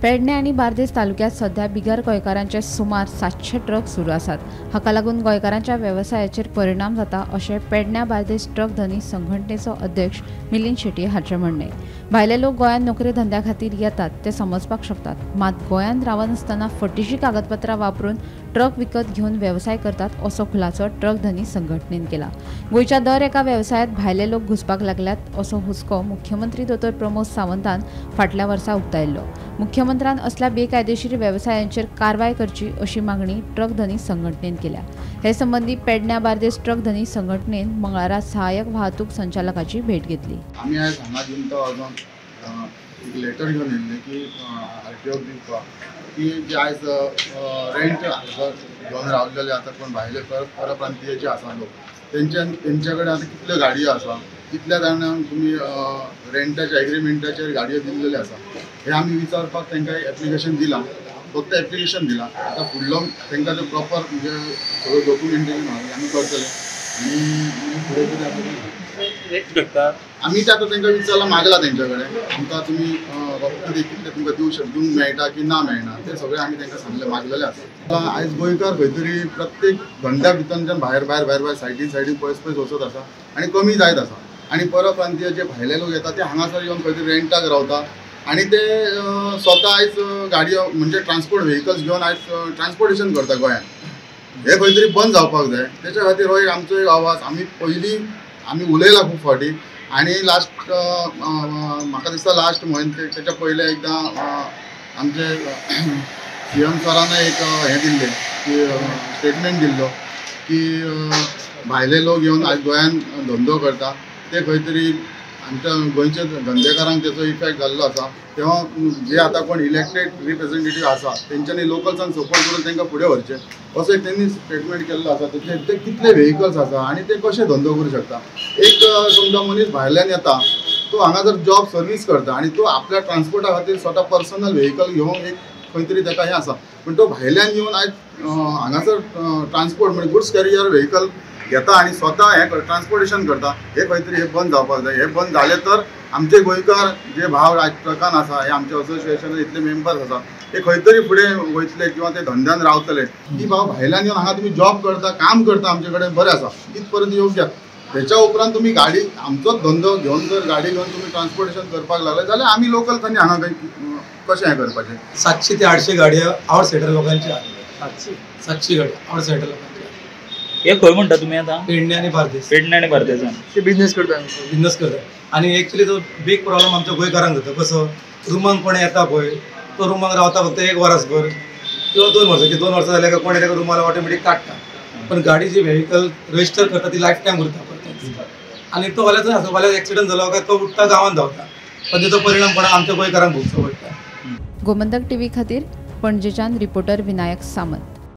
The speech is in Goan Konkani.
पेडणे आनी बार्देस तालुक्यात सध्या बिगर गोंयकारांचे सुमार 700 ट्रक सुरू आसात. हाका लागून गोंयकारांच्या वेवसायाचेर परिणाम जाता अशें पेडण्या बार्देस ट्रक धनी संघटनेचो अध्यक्ष मिलिंद शेट्ये हाचें म्हणणें. भायले लोक गोंयांत नोकरी धंद्या खातीर येतात ते समजपाक शकतात, मात गोंयांत रावनासतना फटीची कागदपत्रां वापरून ट्रक विकत घेवन वेवसाय करतात असो खुलासो ट्रक धनी संघटनेन केला. गोंयच्या दर एका वेवसायांत भायले लोक घुसपाक लागल्यात असो हुस्को मुख्यमंत्री दोतोर प्रमोद सावंतान फाटल्या वर्सा उक्तायल्लो. मुख्यमंत्र्यान असल्या बेकायदेशीर वेवसायांचेर कारवाय करची अशी मागणी ट्रक धनी संघटनेन केल्या. हे संबंदी पेडण्या बार्देस ट्रक धनी संघटनेन मंगळारा सहाय्यक वाहतूक संचालकाची भेट घेतली. आमी आयज हांगा दिमता वचून एक लेटर घेवन येयल्ले की आरटीओक दिवपाक की जे आयज रेंट घेवन रावलेले आतां कोण भायले परप्रांतीय जे आसा लोक तेंच्या कडेन आतां कितल्यो गाडयो आसा, कितल्या जाणांक तुमी रेंटाच्या एग्रीमेंटाचेर गाडयो दिल्लेल्यो आसा हे आमी विचारपाक तांकां एप्लिकेशन दिलां. फक्त एप्लिकेशन दिलां, आतां फुडलो तांकां ते प्रॉपर म्हणजे सगळें डॉक्युमेंटेशन आमी करतले आनी फुडें कितें आसा आमी ते आतां तांकां विचारलां, मागलां तेंच्या कडेन आमकां तुमी कितें कितलें तुमकां दिवंक मेळटा की ना मेळना तें सगळें आमी तांकां सांगलें, मागलेलें आसा. आयज गोंयकार खंय तरी प्रत्येक धंद्या भितरच्यान भायर भायर भायर भायर सायडीन सायडीन पयस पयस वचत आसा आनी कमी जायत आसा आनी परप्रांतीय जे भायले लोक येता ते हांगासर येवन खंय तरी रेंटाक रावता आनी ते स्वता आयज गाडयो म्हणजे ट्रान्सपोर्ट व्हेकल्स घेवन आयज ट्रान्सपोर्टेशन करता गोंयांत. हे खंय तरी बंद जावपाक जाय. तेच्या खातीर हो एक आमचो एक आवाज आमी पयलीं आमी उलयला खूब फावटी आनी लास्ट म्हाका दिसता लास्ट म्हयने तेच्या पयलें एकदां आमचे सीएम सरान एक हें दिल्लें की स्टेटमेंट दिल्लो की भायले लोक येवन आयज गोंयांत धंदो करता ते खंय तरी आमच्या गोंयच्या धंदेकारांक तेचो इफेक्ट जाल्लो आसा. तेव्हा जे आतां कोण इलेक्टेड रिप्रेझेंटेटीव आसा तेंच्यांनी लोकल्सांक सपोर्ट करून तांकां फुडें व्हरचें असो एक तेंनी स्टेटमेंट केल्लो आसा. ते कितले व्हेकल्स आसा आनी ते कशे धंदो करूं शकता. एक समजा मनीस भायल्यान येता तो हांगा जर जॉब सर्वीस करता आनी तो आपल्या ट्रान्सपोर्टा खातीर स्वता पर्सनल व्हेकल घेवन एक खंय तरी ताका हें आसा, पूण तो भायल्यान येवन आयज हांगासर ट्रान्सपोर्ट म्हणजे गुड्स कॅरियर व्हेकल घेता आनी स्वता हें ट्रान्सपोर्टेशन करता हे खंय तरी हें बंद जावपाक जाय. हें बंद जालें तर आमचे गोंयकार जे भाव आयज ट्रकान आसा हे आमचे असोसिएशन इतले मेंबर्स आसा हे खंय तरी फुडें वयतले किंवा ते धंद्यान रावतले की भाव भायल्यान येवन हांगा तुमी जॉब करता, काम करता आमचे कडेन बरें आसा इतपर्यंत योग्य. तेच्या उपरांत तुमी गाडी आमचोच धंदो घेवन जर गाडी घेवन तुमी ट्रान्सपोर्टेशन करपाक लागले जाल्यार आमी लोकल थंय हांगा कशें हें करपाचें. 700 ते 800 गाडयो आवट सायडर लोकांची आसा. 700 गाडयो आवट सायडर लोकांची. हे खंय म्हणटा तुमी आतां? पेडणे आनी बार्देस. पेडणे आनी बार्देसान ते बिजनेस करता, बिजनेस करता. आनी एक्चुअली तो बीग प्रॉब्लम आमच्या गोंयकारांक जाता. कसो रुमांक कोण येता पळय तो रुमांक रावता फक्त एक वरसभर किंवा 2 वर्सां, 2 वर्सां जाल्यार काय कोण येता रुमाला ऑटोमॅटीक काडटा. पण गाडी जी व्हेकल रजिस्टर करता ती लायफ टायम उरता परत. आनी तो वाल्याचो आसा, वाल्याचो एक्सिडंट जालो काय तो उठता गांवांत धांवता, पण तेचो परिणाम कोणा आमच्या गोंयकारांक भोगचो पडटा. गोमंतक टीव्ही खातीर पणजेच्यान रिपोर्टर विनायक सामंत.